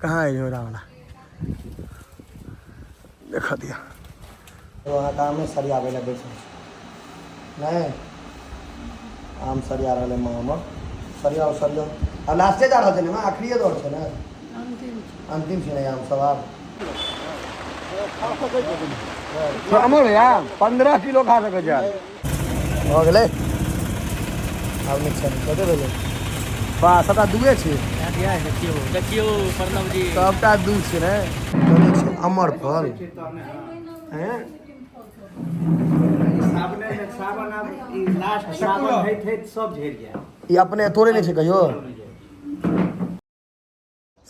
कहाँ है झोरा वाला देखा दिया। अहाँके आमे सरियाबै लए बैसल छी नहि? आम सरिया रहल है माँ हमर। सरियाउ सरियाउ, आब लास्टे जा रहल छै ने माँ? आखिरिये दौर छै ने, अंतिम छै ने आम सब आब। अमर भैया 15 किलो खा सकै छै। भऽ गेलै आब। नीक छै। कते भेलै? वाह, सबटा दूए छै। देखियौ देखियौ प्रणव जी, सबटा दू छै ने। कथी छै? अमर फल हैं। सावने सावन आब ई लास्ट सावन होइत होइत सब झड़ि जायत। ई अपने तोड़े नहि छै कहियो।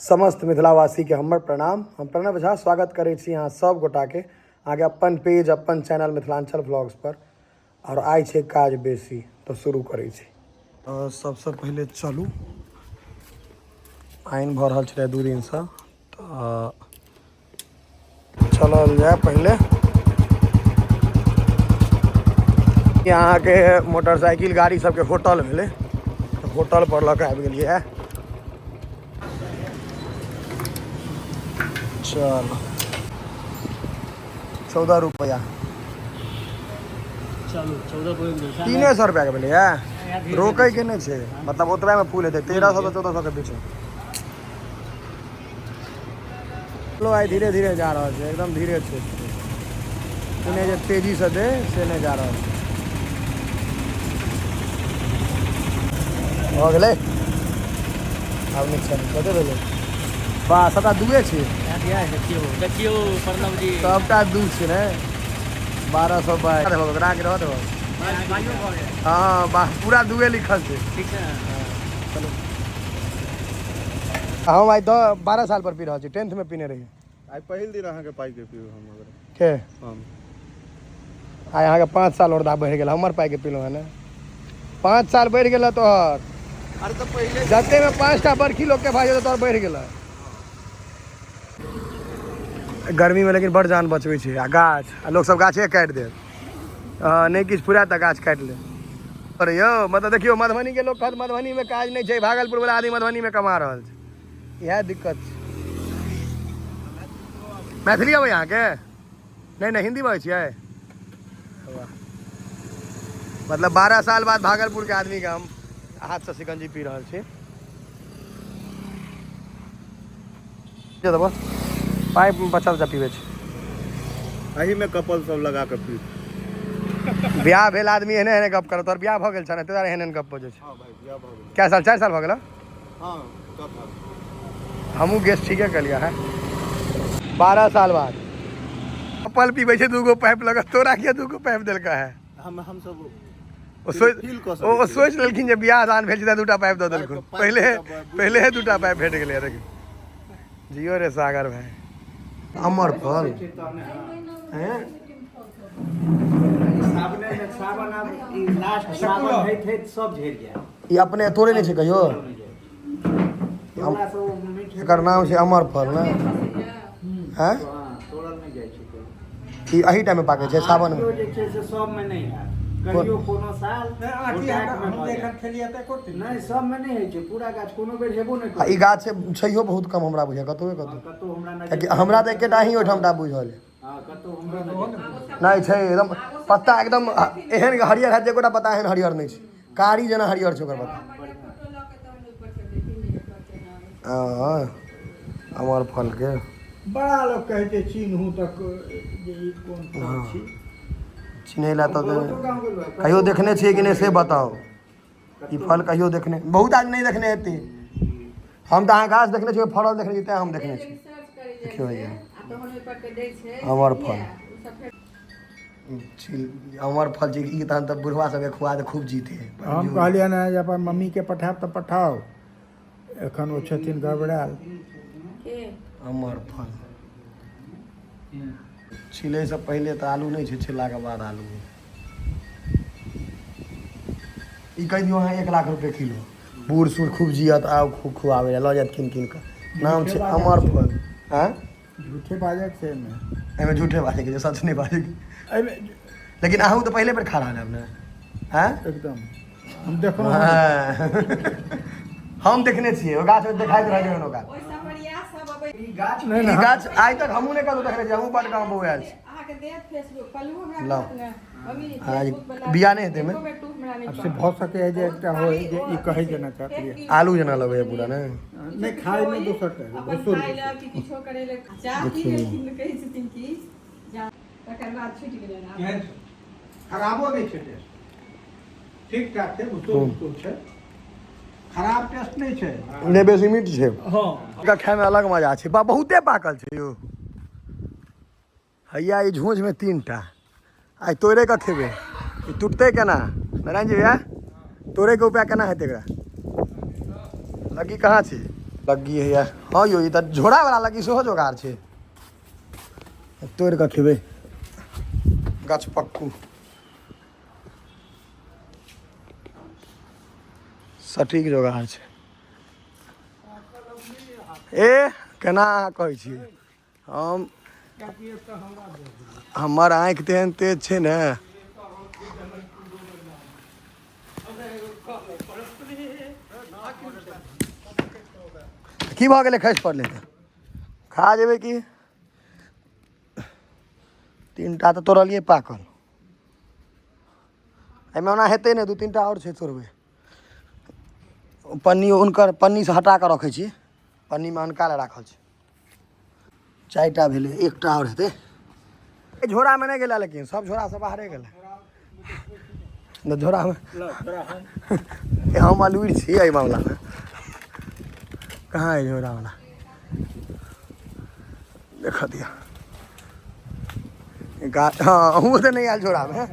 समस्त मिथिलावासीके हमर प्रणाम। हम प्रणव झा स्वागत करै छी अहाँ सब गोटाके अहाँके अपन पेज, अपन चैनल मिथिलांचल व्लॉग्स पर। आओर आइ छै काज बेसी, तऽ शुरू करै छी। तऽ सबसँ पहिले चलू, पानि भऽ रहल छलै 2 दिनसँ, तऽ चलल जाय पहिले। ई अहाँके मोटरसाइकिल गाड़ी सबके होटल भेलै, तऽ होटल पर लऽ कऽ आबि गेलियै। चल, 14 रुपैआ। चलू, 14 बोल। 300 रुपैआके भेलैए। रोकैके नहि छै, मतलब ओतबेमे फूल हेतै, 1300 सँ 1400 के बीच। लो, आइ धीरे धीरे जा रहल छै, एकदम धीरे छै। ई नहि जे तेजीसँ दे, से नहि जा रहल छै। भऽ गेलै आब। नीक छै। कते भेलै? वाह, सबटा दूए छै। देखियौ देखियौ प्रणव जी, सबटा दू छै ने। 1222 देबो ओकरा के, रह देबो। हाँ, वाह, पूरा दूए लिखल छै। ठीक छै। चलू, हम आइ 12 साल पर पी रहल छी। 10th मे पीने रहियै। आइ पहिल दिन अहाँके पाइके पीब हम अगर के? हम। आइ अहाँके 5 साल औरदा बढ़ि गेल। हमर पाइके पीलहुँ हँ ने, 5 साल बढ़ि गेल तोहर। अरे तऽ पहिले जतेमे 5टा बरखी लोकके भाइ जेतै, तोहर बढ़ि गेल। गर्मीमे लेकिन बड़ जान बचबै छै आ गाछ, आ लोकसब गाछे काटि देत। हँ, नहि किछु फुरात तऽ गाछ काटि लेत। अरे यौ, मतलब देखियौ, मधुबनीके लोक कहत मधुबनीमे काज नहि छै, भागलपुर वाला आदमी मधुबनीमे कमा रहल छै। इएह दिक्कत छै। मैथिली अबै अहाँके? नहि नहि, हिन्दी बजै छियै। वाह, मतलब 12 साल बाद भागलपुरके आदमीके हम हाथसँ शिकंजी पी रहल छी। देबो पाइप बच्चा बच्चा पीबै छै। एहिमे कपल सब लगा कऽ पी। बियाह भेल आदमी एहने एहने गप करत। तोहर बियाह भऽ गेल छ ने, ताहि दुआरे एहन एहन गप बजै छै। हँ भाइ, बियाह भऽ गेल। कए साल? 4 साल भऽ गेल? हँ, चौथा। हमहूँ गेस ठीके केलियै है। 12 साल बाद कपल पीबै छै दूगो पाइप लगत। तोरा किया दूगो पाइप देलकै है? हम सब ओ सोच फील कऽ ओ सकै ओ सोचि लेलखिन जे बियाह दान भेल छै तऽ दूटा पाइप दऽ देलखुन। पाइप पहिले दूटा। पहिले दूटा पाइप भेट गेलै। देखियौ, जियो रे सागर भाई। अमर फल हैं। सावने सावन आब ई लास्ट सावन होइत होइत सब झड़ि जायत। ई अपने तोड़े नहि छै कहियो। तोड़ला सँ ओ मीठ। एकर नाम छै अमर फल ने? हैं। हँ, तोड़ल नहि जाइ छै कोइ। ई एही टाइममे पाकै छै सावनमे? आँठियो जे छै से सबमे नहि हैत, कहियो कोनो साल गोटाकमे भऽ जायत। नहि, सबमे नहि होइ छै। पूरा गाछ कोनो बेर हेबो नहि आ करै। ई गाछ छैहो बहुत कम हमरा बुझाय, कतहुए हँ, कतहु। कतहु हमरा नजर कियाकि हमरा तऽ एकेटा ही ओहिठाम टा बुझल है। हँ, कतहु हमरा नजर नहि छै। एकदम पत्ता एकदम एहन हरियर है जे एकोटा पत्ता एहन हरियर नहि छै। कारी जेना हरियर छै ओकर पत्ता। हँ, अमर फलके। बड़ा लोक कहै छै चिन्हू तक जे ई कोन फल छी। चिन्है लए तऽ बहुतो गाँव गेलहुँ हँ। कहियो देखने छियै कि नहि से बताउ। ई फल कहियो देखने बहुत आदमी नहि देखने हेतै। हम तऽ अहाँ गाछ देखने छियै, फड़ल देखने छियै, तेँ हम देखने छी। देखियौ भैया, अमर फल अमर फल छै ई। तहन तऽ बुढ़वा सबके खुआ दे, खूब जीते। हम कहलियनि हँ जे अपन मम्मीके पठायब तऽ पठाउ, एखन ओ छथिन घबरायल। अमर फल छिलैसँ पहिले तऽ आलू नहि छै, छिललाके बाद आलू। ई कहि दियौ अहाँ 1 लाख रुपए किलो। बूढ़ सूढ़ खूब जियत, आउ खूब खुआबै लए लऽ जायत कीन कीन कऽ। नाम छै अमर फल। आँय? झूठे बाजक छै एहिमे। एहिमे झूठे बाजैके छै, सच नहि बाजैके। एहिमे। लेकिन अहूँ तऽ पहिले बेर खा रहल हैब ने? आँय? एकदम, हम देखलहुँ। हँ। हम देखने छियै, ओ गाछ देखाइत रहै छै ओकरा। ई गाछ नहि ई नहि गाछ आइ तक हमहूँ नहि कतहु देखने छी, हमहूँ बड गाँव बौआयल छी। अहाँके देत फेसबुक पल्लू हमरा लाउ। कहत ने मम्मी आज फेसबुक वाला बिया नहि हेतै एहिमे? एको बेर टूप हमरा नहि आब से कहत। भऽ सकैए जे एकटा होइ जे ई कहै जेना चाहतियै। आलू जेना लगैए पूरा ने। नहि, खायमे दोसर टा अपन दोसर खाय लए कि किछो करै लए चाह पी गेलखिन तऽ कहै छथिन कि जा तकर बाद छुटि गेलनि आब। केहन छै? खराबो नहि छै टेस्ट, ठीक ठाक छै, भुसुर भुसुर छै, खराब टेस्ट नहि छै। नहि बेसी मीठ छै। हँ। एकर खायमे अलग मजा छै। बा, बहुते पाकल छै यौ। हैया ई झोँझमे 3 टा आइ तोड़े कऽ खेबै। ई टूटतै केना नारायण जी भैया? तोड़ैके उपाय केना हेतै एकरा? लग्गी कहाँ छै? लग्गी हैया। हँ यौ, ई तऽ झोरावला लग्गी सेहो जोगाड़ छै। तोड़ि कऽ खेबै गाछ पक्कू। सटीक जोगाड़ छै। ए केना अहाँ कहै छियै? हम हमर आँखि तेहन तेज छै ने। की भऽ गेलै? खसि पड़लै तऽ खा जेबै की? 3 टा तऽ तोड़लियै पाकल। एहिमे ओना हेतै नहि, 2-3 टा आओर छै, तोड़बै। पन्नी हुनकर पन्नीसँ हटा कऽ रखै छी, पन्नीमे अनका लए राखल छै। 4 टा भेलै, एकटा आओर हेतै। ए, झोरामे नहि गेलै, लेकिन सब झोरासँ बाहरे गेलै ने झोरामे। ए, हम अलूर छी एहि मामलामे। कहाँ है झोरावला? देख दिअ। हँ, अहूँ तऽ नहि आयल झोरामे।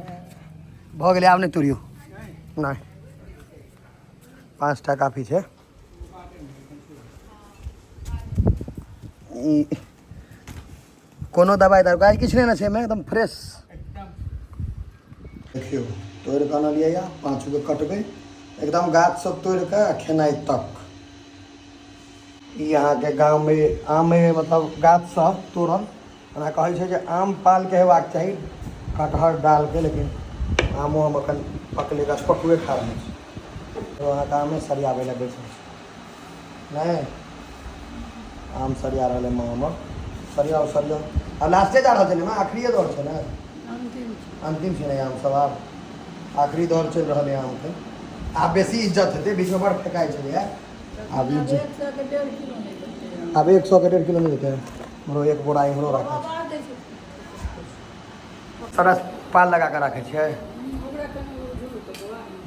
भऽ गेलै, आब नहि तोड़ियौ। नहि, 5 टा काफी छै। ई कोनो दबाइ दबाइ किछु नहि ने छै एहिमे, एकदम फ्रेश। देखियौ, तोड़ि कऽ अनलियै या 5 गो कटबै। एकदम गाछ सब तोड़ि कऽ आ खेनाइ तक। ई अहाँके गाममे आमे मतलब गाछसँ तोड़ल। ओना कहै छै जे आम पालके हेबाक चाही, कटहर डालके, लेकिन आमो हम एखन पकले गाछ पकुए खा रहल छी। तो अहाँके आमे सरियाबै लए बैसल छी। नहि, आम सरिया रहल है माँ हमर। सरियाउ, सरियाउ। आब लास्टे जा रहल छै ने माँ? आखिरिए दौर छै ने? अंतिम छै ने आम सब? आब आखिरी दौर चलि रहल है आमके। आब बेसी इज्जत हेतै। बीचमे बड़ फेकाइ छलैए, आब इज्जत। आब 100 के 1.5 किलो नहि देतै। इम्हरो एक बोरा इम्हरो राखल छै। सरस पाल लगा कऽ राखै छियै।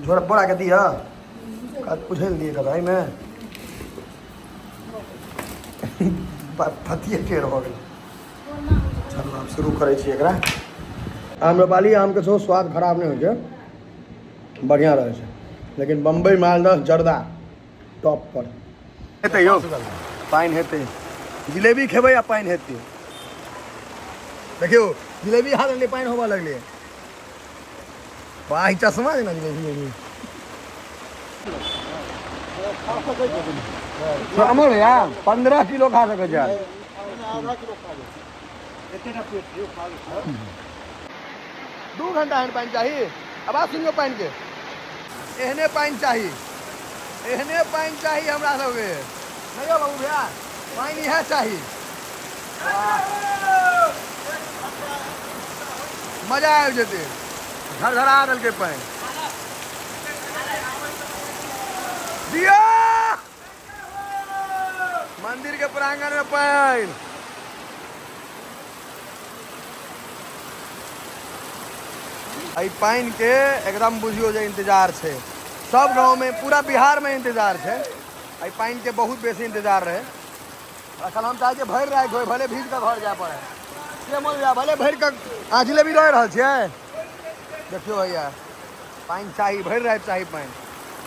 झोरा बोराके दिअ, उझलि दिअ कतऽ एहिमे। फतिए टेढ़ भऽ गेल। चलू, आब शुरू करै छी एकरा। आम्रपाली आमके सेहो स्वाद खराब नहि होइ छै, बढ़िआँ रहै छै, लेकिन बम्बई, मालदह, जर्दा टॉप पर हेतै यौ। पानि हेतै, जिलेबी खेबै आ पानि हेतै। देखियौ, जिलेबी हाथ लगलै, पानि होबऽ लगलै। वाह, ई चश्मा जेना जिलेबी जिलेबी। अमर भैया 15 किलो खा सकै छै। 2 घंटा एहन पानि चाही। आवाज सुनियौ पानिके। एहने पानि चाही, एहने पानि चाही हमरा सबके। नहि यौ बाबू भैया, पानि इएह चाही। वाह, मजा आबि जेतै। झरझरा देलकै पानि। दिया मंदिर के प्रांगण में पानि। एहि पानि के एकदम बुझियौ जे इंतजार छै सब गाँव में, पूरा बिहार में इंतजार छै। एहि पानि के बहुत बेसी इंतजार रहे। अखन हम चाहै छियै भरि राति होय, भले भीज कऽ घर जाय पड़े। से मन भैया, भले भरि कऽ। अहाँ जिलेबी रहि रहल छियै? देखियौ भैया, पानि चाही, भरि राति चाही पानि।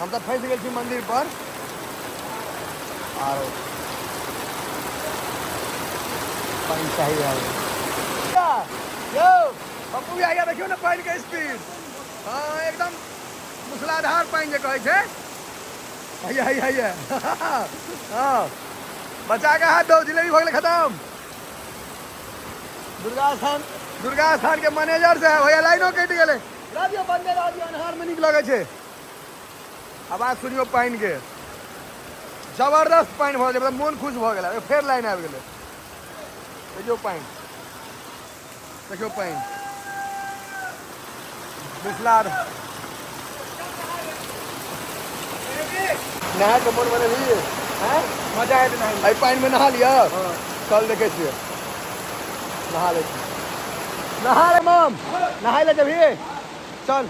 हम तऽ फँसि गेल छी मंदिर पर। आरो पानि चाही आरो। यौ पप्पू भैया, देखियौ ने पानिके स्पीड। हँ, एकदम मूसलाधार पानि जे कहै छै। हैया हैया हैया, हँ, बचा के हाथ दो, जिलेबी भऽ गेलै खतम। दुर्गा स्थान, दुर्गा स्थान के मैनेजर से भैया, लाइनो कटि गेलै। रह दियौ, बन्दे रह दियौ, अन्हारमे नीक लगै छै। आवाज सुनियौ पानिके। जबरदस्त पानि भऽ गेलै, मतलब मोन खुश भऽ गेलै। फेर लाइन आबि गेलै। देखियौ पानि, देखियौ पानि, मिथिला नहा के मोन बनेबही? हैं, मजा आयत नहाय। एहि पानिमे नहा लिअ। चल देखै छियै, नहा लै छी। नहा रे मम, नहाय लए जेबही? चल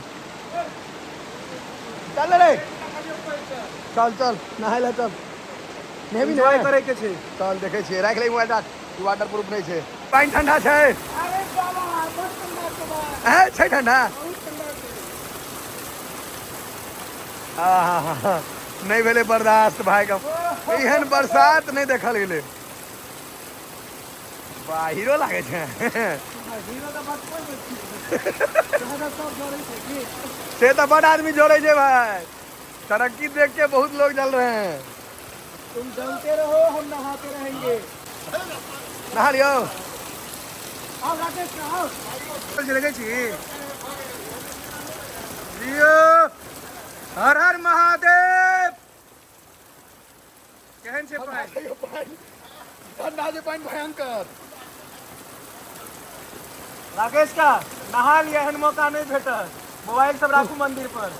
चल रे, चल चल नहाय लए चल। नेहबी एंजॉय ने करे के छै। चल देखै छियै। राखि ले मोबाइल, राख। वाटर प्रूफ नहि छै। पानि ठंडा छै? अरे बाबा, बड ठंडा छै बा। हैं, छै ठंडा? बहुत ठंडा छै। आहा, नहि भेलै बर्दाश्त भाई का। एहन बरसात नहि देखल गेलै। वाह, हीरो लागै छै। हीरो तऽ बचपन मे छी, सब जोड़ै छै की? से तऽ बड़ आदमी जोड़े छै भाई। तरक्की देख के बहुत लोग जल रहे हैं। तुम जलते रहो, हम नहाते रहेंगे। नहा लियो। आओ राकेश, आओ। देखै छी लियो। हर हर महादेव। केहन छै पानि? ठंडा छै पानि भयंकर। राकेश का नहा लिया, एहन मौका नहीं भेटत। मोबाइल सब राखू मंदिर पर।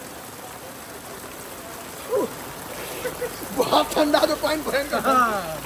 बहुत ठंडा छै पानि भयंकर। हाँ।